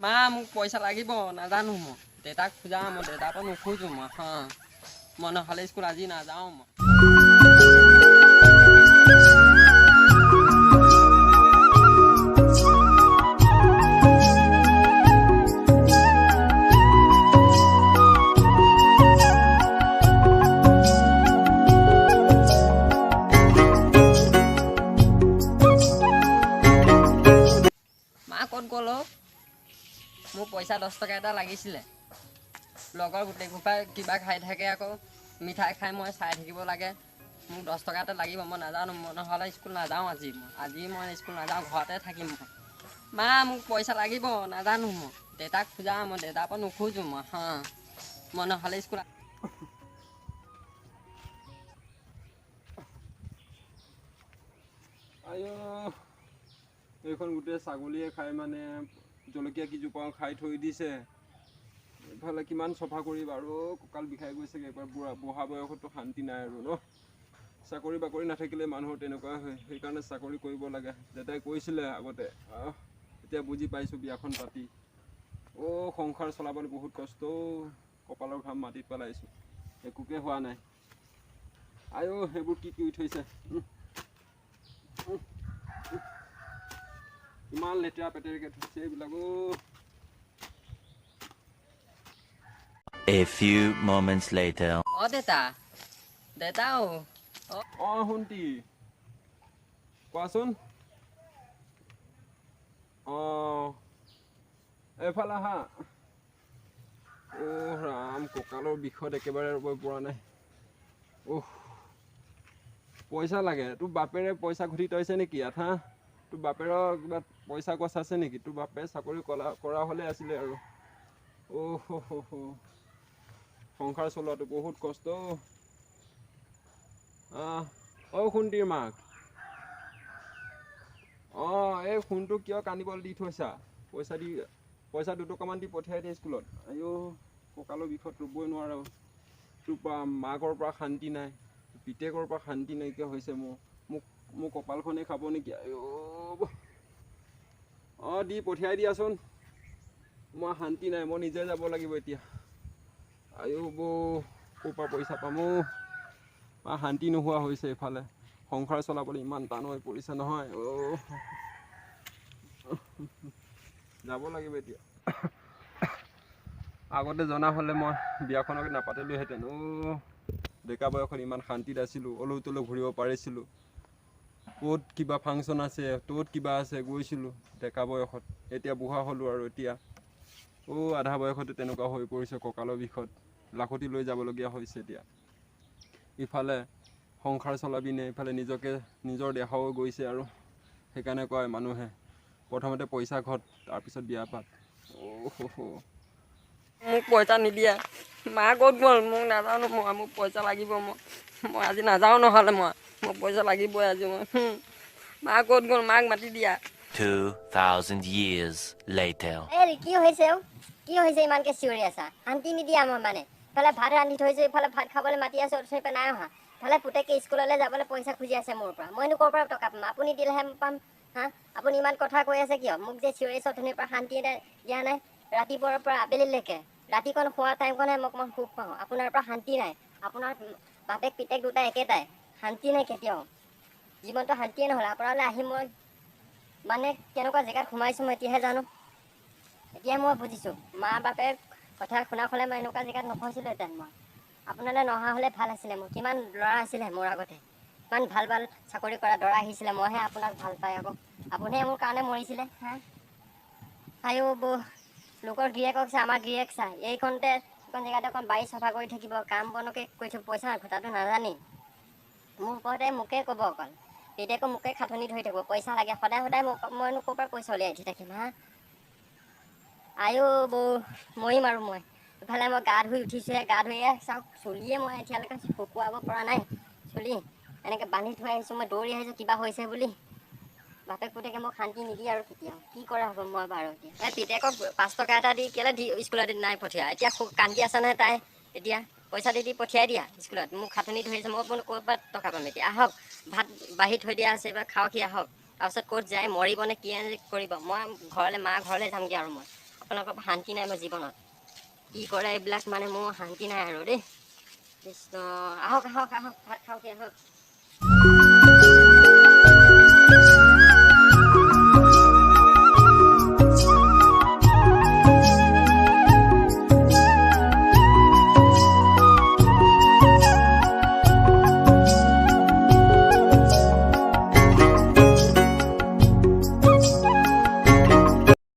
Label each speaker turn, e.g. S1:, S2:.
S1: মা মোক পইচা লাগিব, নাজানো মই। দেউতাক খোজা, মই দেউতাৰ পৰা নোখোজো মই। হা, মই নহ'লে স্কুল আজি নাযাওঁ মই। মা ক'ত গ'ল অ'? মোক পইচা 10 টকা এটা লাগিছিলে। লগৰ গোটেই সোপাই কিবা খাই থাকে, আকৌ মিঠাই খাই মই চাই থাকিব লাগে। মোক 10 টকা এটা লাগিব, মই নাজানো, মই নহ'লে স্কুল নাযাওঁ আজি। মই আজি মই স্কুল নাযাওঁ, ঘৰতে থাকিম মই। মা মোক পইচা লাগিব, নাজানো মই। দেউতাক খোজা, মই দেউতাৰ পৰা নোখোজো মই। হা, মই নহ'লে স্কুল।
S2: আইঅ, এইখন গোটেই ছাগলীয়ে খাই, মানে জলকীয়া কেইজোপাও খাই থৈ দিছে। এইফালে কিমান চফা কৰিম আৰু, কঁকাল বিষাই গৈছেগৈ। একবাৰ বুঢ়া বুঢ়া বয়সতো শান্তি নাই আৰু ন। চাকৰি বাকৰি নাথাকিলে মানুহৰ তেনেকুৱা হয়, সেইকাৰণে চাকৰি কৰিব লাগে। দেউতাই কৈছিলে আগতে, এতিয়া বুজি পাইছোঁ বিয়াখন পাতি। অ', সংসাৰ চলাবলৈ বহুত কষ্ট। কপালৰ ঘাম মাটিত পেলাইছোঁ, একোকে হোৱা নাই। আইঅ, সেইবোৰ কি কৰি থৈছে! ইমান লেতেৰা পেতেৰাকৈ থৈছে এইবিলাক অ'।
S3: A few moments later.
S1: অ' দেউতা, দেউতা, অ'।
S2: অঁ সোণটি, কোৱাচোন। অঁ, এইফালে আহা। অ' ৰাম, কঁকালৰ বিষত একেবাৰে ৰ'ব পৰা নাই। অহ, পইচা লাগে? তোৰ বাপেৰে পইচা ঘটি থৈছে নেকি ইয়াত? হা, তোৰ বাপেৰৰ কিবা পইচা গছ আছে নেকি? তোৰ বাপেৰে চাকৰি কৰা হ'লে আছিলে আৰু। অ' হ হ, সংসাৰ চলোৱাটো বহুত কষ্ট। অ' সোণটিৰ মাক, অঁ, এই সোণটো কিয় কান্দিবলৈ দি থৈছা? পইচা দি, পইচা দুটকামান দি পঠিয়াই দিয়ে স্কুলত। আইঅ, কঁকালৰ বিষত ৰুবই নোৱাৰোঁ। তোৰ পৰা মাকৰ পৰা শান্তি নাই, পিতেকৰ পৰা শান্তি নাইকিয়া হৈছে মোৰ। মোক মোৰ কপালখনেই খাব নেকি? আইঅ। অঁ, দি পঠিয়াই দিয়াচোন। মই শান্তি নাই, মই নিজে যাব লাগিব এতিয়া। আইঅ বৌ, ক'ৰ পৰা পইচা পাম অ'? মা শান্তি নোহোৱা হৈছে, এইফালে সংসাৰ চলাবলৈ ইমান টান হৈ পৰিছে নহয়। অ', যাব লাগিব এতিয়া। আগতে জনা হ'লে মই বিয়াখনকে নাপাতিলোহেঁতেন। অ', ডেকা বয়সত ইমান শান্তিত আছিলোঁ, অলৌ তলৌ ঘূৰিব পাৰিছিলোঁ। ক'ত কিবা ফাংচন আছে, ত'ত কিবা আছে, গৈছিলোঁ ডেকা বয়সত। এতিয়া বুঢ়া হ'লোঁ আৰু এতিয়া অ' আধা বয়সতে তেনেকুৱা হৈ পৰিছে, কঁকালৰ বিষত লাখুটি লৈ যাবলগীয়া হৈছে এতিয়া। ইফালে সংসাৰ চলাবিনে, ইফালে নিজকে নিজৰ দেহাও গৈছে আৰু। সেইকাৰণে কয় মানুহে, প্ৰথমতে পইচা ঘট, তাৰপিছত বিয়া পাত। অ' হ।
S1: মোক পইচা নিদিয়ে। মা ক'ত গ'ল? মোক নাজানো মই। মোক পইচা লাগিব। মই মই আজি নাযাওঁ নহ'লে মই। মোক পইচা লাগিবই আজি মই। মা ক'ত গ'ল? মাক মাতি দিয়া।
S3: 2,000 years later.
S4: এই কি হৈছে অ'? কি হৈছে, ইমানকে চিঞৰি আছা? শান্তি নিদিয়া। মই মানে ইফালে ভাত ৰান্ধি থৈছোঁ, ইফালে ভাত খাবলৈ মাতি আছোঁ, অথনিৰ পৰা নাই অহা। ইফালে পুতেকে স্কুললৈ যাবলৈ পইচা খুজি আছে মোৰ পৰা। মইনো ক'ৰ পৰা টকা পাম? আপুনি দিলেহে পাম। হা, আপুনি ইমান কথা কৈ আছে কিয়? মোক যে চিঞৰিছে অথনিৰ পৰা, শান্তি এটা দিয়া নাই। ৰাতিপুৱাৰ পৰা আবেলিলৈকে, ৰাতিকণ শোৱা টাইমকণহে মোক মই সুখ পাওঁ। আপোনাৰ পৰা শান্তি নাই। আপোনাৰ বাপেক পিতেক দুটা একেটাই, শান্তি নাই কেতিয়াও। জীৱনটো শান্তিয়ে নহ'ল। আপোনালৈ আহি মই মানে কেনেকুৱা জেগাত সোমাইছোঁ মই এতিয়াহে জানো। এতিয়া মই বুজিছোঁ, মা বাপেৰ কথা শুনা হ'লে মই এনেকুৱা জেগাত নফচিলোহেঁতেন। মই আপোনালৈ নহা হ'লে ভাল আছিলে মোৰ। কিমান ল'ৰা আছিলে মোৰ আগতে, ইমান ভাল ভাল চাকৰি কৰা দৰা আহিছিলে, মইহে আপোনাক ভাল পাই আকৌ। আপুনিহে মোৰ কাৰণে মৰিছিলে। হা, আইঅ বৌ, লোকৰ গিৰিয়েকক চা, আমাৰ গিৰিয়েক চা। এইকণতে এইকণ জেগাতে অকণ বাৰী চাফা কৰি থাকিব, কাম বনকে কৰি থাকিব, পইচা ঘটাটো নাজানেই। মোৰ ওপৰতে মোকে ক'ব অকল, পিতেকো মোকে খাটনি ধৰি থাকিব, পইচা লাগে সদায় সদায় মোক। মইনো ক'ৰ পৰা পইচা উলিয়াই দি থাকিম? হা, আইঅ বৌ, মৰিম আৰু মই। ইফালে মই গা ধুই উঠিছোঁহে, গা ধুইয়ে চাওক চুলিয়ে মই এতিয়ালৈকে শুকুৱাব পৰা নাই। চুলি এনেকৈ বান্ধি থৈ আহিছোঁ, মই দৌৰি আহিছোঁ কিবা হৈছে বুলি। বাপেক পুতেকে মোক শান্তি নিদিয়ে আৰু কেতিয়াও। কি কৰা হ'ব মই বাৰু এতিয়া? এই পিতেকক 5 টকা এটা দি কেলৈ দি স্কুলত নাই পঠিওৱা? এতিয়া খুব কান্দি আছে নহয় তাই। এতিয়া পইচা দি দি পঠিয়াই দিয়া স্কুলত। মোক খাটনি ধৰিছে, মই বোলো ক'ৰ পৰা টকা পাম এতিয়া? আহক, ভাত বাঢ়ি থৈ দিয়া আছে, এইবাৰ খাওক সি, আহক। তাৰপিছত ক'ত যায়, মৰিব নে কি কৰিব? মই ঘৰলৈ, মা ঘৰলৈ যামগৈ আৰু মই। আপোনালোকৰ শান্তি নাই মোৰ জীৱনত। কি কৰে এইবিলাক, মানে মোৰ শান্তি নাই আৰু দেই। কৃষ্ণ, আহক আহক আহক, ভাত খাওঁগে আহক।